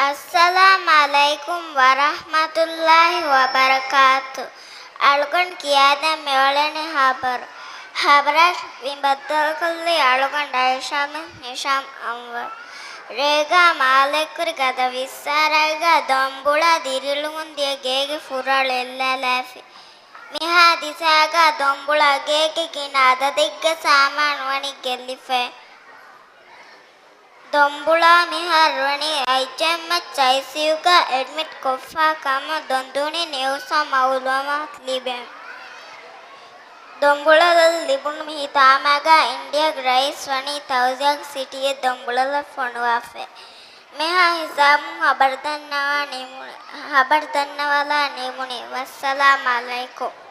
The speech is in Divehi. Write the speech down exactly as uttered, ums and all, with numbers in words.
އައްސަލާމް ޢަލައިކުމް ވަރަޙްމަތުﷲި ވަބަރަކާތު. އަޅުގަނޑު ކިޔާދޭން މިއުޅެނީ ހަބަރު. ހަބަރަށް މިބައްދަލުކޮށްލީ އަޅުގަނޑު އައިޝާމެން ހިޝާމް އަންވަރު. ރޭގާ މާލެއްކުރި ގަދަ ވިއްސާރައިގާ ދޮންބުޅާ ދިރިއުޅުމުން ދިޔަ ގޭގެ ފުރޮޅި އެއްލާލާފި. މި ހާދިސާގާ ދޮންބުޅާ ގޭގެ ގިނަ އަދަދެއްގެ ސާމާނު ވަނީ ގެއްލިފައި. ދޮންބުޅާ މިހާރު ވަނީ އައިޖެއެމްއެޗް އައިސީޔޫގަ އެޑްމިޓް ކޮށްފާ ކަމަށް ދޮންދޫނި ނިއުސްއަށް މައުލޫމާތު ލިބެން. ދޮންބުޅަލަށް ލިބުނު މި ހިތާމައިގާ އިންޑިއާގެ ރައީސް ވަނީ ތައުޒިޔާގެ ސިޓީއެއް ދޮންބުޅަލަށް ފޮނުވާފައި. މިހާ ހިސާބުން ހަބަރު ދަންނަވާ ނިމުނީ، ހަބަރު ދަންނަވާލާ ނިމުނީ. ވައްސަލާމް ޢަލައިކުމް.